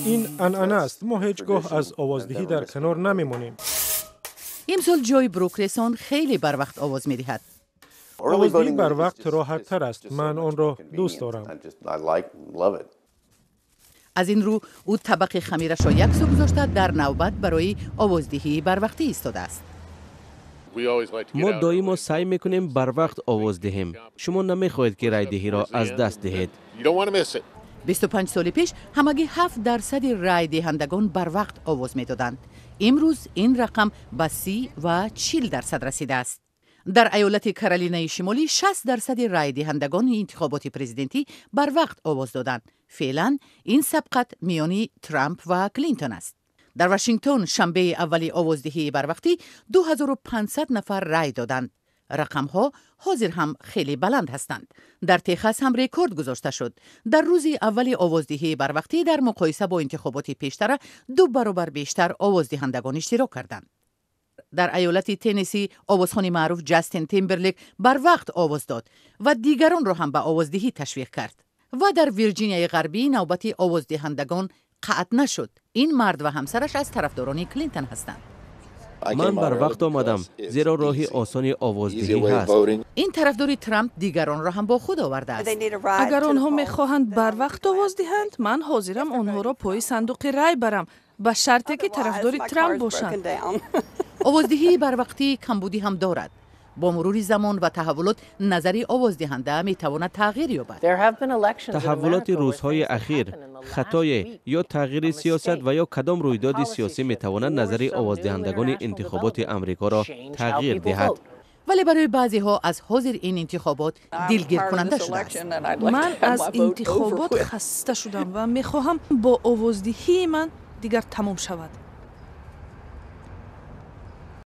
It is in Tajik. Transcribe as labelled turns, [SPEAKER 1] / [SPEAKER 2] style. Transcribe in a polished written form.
[SPEAKER 1] Ин анъана аст. Мо ҳеҷ гоҳ аз овоздиҳӣ дар канор намемонем.
[SPEAKER 2] Имсол Ҷой Брук Ресон хеле барвақт овоз медиҳад.
[SPEAKER 1] Овоздиҳӣ барвақт роҳаттар аст. Ман онро дӯст дорам.
[SPEAKER 2] Аз ин рӯ, ӯ табақи хамирашро як сӯ гузошта, дар навбат барои овоздиҳии барвақтӣ истодааст.
[SPEAKER 3] Мо доимо саъй мекунем барвақт овоз диҳем. Шумо намехоҳед, ки райдиҳиро аз даст диҳед.
[SPEAKER 2] 25 соли пеш ҳамагӣ 7 дарсади райдиҳандагон барвақт овоз медоданд. Имрӯз ин рақам ба 30 ва 40 дарсад расидааст. Дар аёлати Каролинаи Шимолӣ 60 дарсади райдиҳандагони интихоботи президентӣ барвақт овоз доданд. Феълан ин сабқат миёни Трамп ва Клинтон аст. Дар Вашингтон шанбеи аввали овоздиҳии барвақтӣ 2500 нафар рай доданд. Рақамҳо ҳозир ҳам хеле баланд ҳастанд. Дар Техас ҳам рекорд гузошта шуд. Дар рӯзи аввали овоздиҳии барвақтӣ дар муқоиса бо интихоботи пештара ду баробар бештар овоздиҳандагон иштирок карданд. Дар аёлати Теннесси овозхони маъруф Ҷастин Тимберлик барвақт овоз дод ва дигаронро ҳам ба овоздиҳӣ ташвиқ кард. Ва дар Вирҷинияи Ғарбӣ навбати овоздиҳандагон қатъ нашуд. Ин мард ва ҳамсараш аз тарафдорони Клинтон ҳастанд.
[SPEAKER 3] Ман барвақт омадам, зеро роҳи осони овоздиҳӣ ҳаст.
[SPEAKER 2] Ин тарафдори Трамп дигаронро ҳам бо худ овардааст.
[SPEAKER 4] Агар онҳо мехоҳанд барвақт овоз диҳанд, ман ҳозирам онҳоро пои сандуқи рай барам, ба шарте ки тарафдори Трамп бошанд.
[SPEAKER 2] Овоздиҳии барвақтӣ камбудӣ ҳам дорад. Бо мурури замон ва таҳаввулот назари овоздиҳанда метавонад тағйир ёбад.
[SPEAKER 3] Таҳаввулоти рӯзҳои ахир, хатое ё тағйири сиёсат ва ё кадом рӯйдоди сиёсӣ метавонад назари овоздиҳандагони интихоботи Амрикоро тағйир диҳад.
[SPEAKER 2] Вале барои баъзеҳо аз ҳозир ин интихобот дилгиркунанда шудааст.
[SPEAKER 4] Ман аз интихобот хаста шудам ва мехоҳам бо овоздиҳии ман дигар тамом шавад.